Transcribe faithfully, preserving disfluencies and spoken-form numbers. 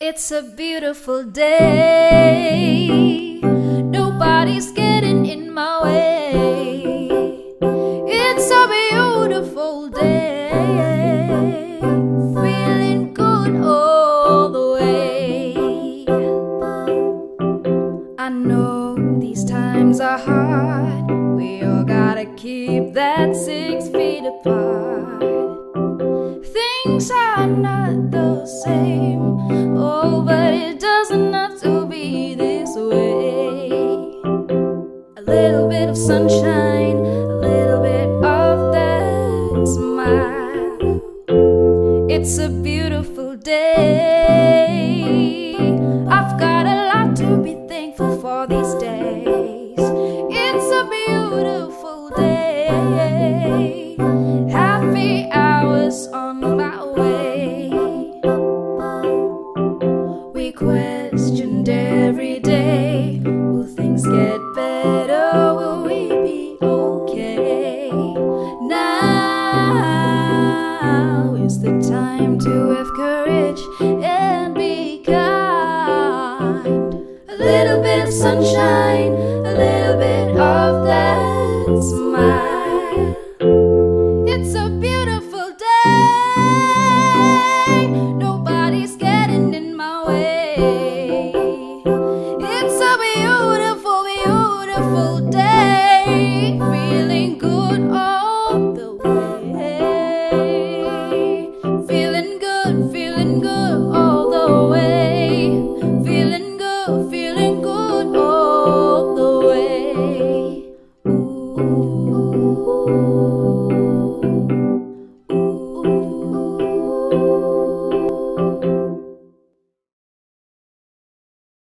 It's a beautiful day. Nobody's getting in my way. It's a beautiful day. Feeling good all the way. I know these times are hard. We all gotta keep that six feet apart. Things are not the same. Oh, but it doesn't have to be this way. A little bit of sunshine, a little bit of that smile. It's a beautiful day. I've got a lot to be thankful for these days. It's a beautiful day. Happy hours on my way. We questioned every day. Will things get better? Will we be okay? Now is the time to have courage and be kind. A little bit of sunshine, a little bit of that smile. It's a beautiful day. Nobody's getting in my way. It's a beautiful, beautiful day. Feeling good all the way. Feeling good, feeling good all the way. Feeling good, feeling good all the way. Ooh.